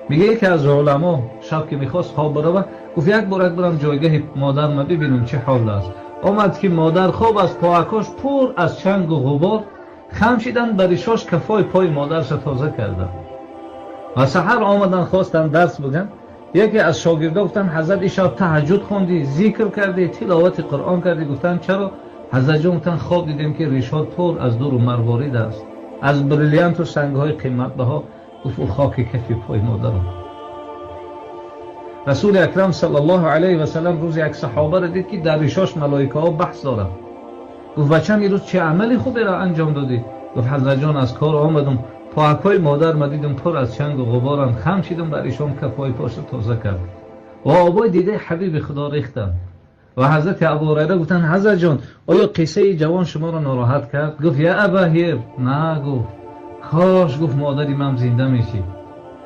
Мегӯяд яке аз уламо шаб ки мехост хоб баравад, гуфт як бор як барам ҷойгоҳи модарма бибинам чӣ ҳол аст. Омад ки модар хоб аст, поакош пур аз чангу ғубор, хам шидан ба ришош кафои пои модарша тоза карданд. Ва саҳар омаданд, хостанд дарс бигӯянд. Яке аз шогирдо гуфтанд: ҳазрат, ин шаб таҳаҷҷуд хондӣ, зикр кардӣ, тиловати Қуръон кардӣ? Гуфтанд: чаро? Ҳазрат ҷон, гуфтанд, хоб дидем ки ришот пур аз дуру марворид аст, аз бриллианту сангҳои қиматбаҳо. Гуфт: ӯ хоки кафи пои модарам. Расули акрам саллаллоҳу алайҳи васаллам рӯзе як саҳобаро дид, ки дар ришош малоикаҳо баҳс доранд. Гуфт: бачам, имрӯз чӣ амали хуберо анҷом додӣ? Гуфт: ҳазрат ҷон, аз кор омадам, поакҳои модарма дидам, пур аз чангу ғуборанд, хам шидам, бар ишон кафҳои поша тоза кардам ва обои дидаи ҳабиби худо рехтанд. Ва ҳазрати Абу Ҳурайра гуфтанд: ҳазрат ҷон, оё қиссаи ҷавон шуморо нороҳат кард? Гуфт: я Аба Ҳир, на. Гуфт: кош, гуфт, модари ман зинда мешид.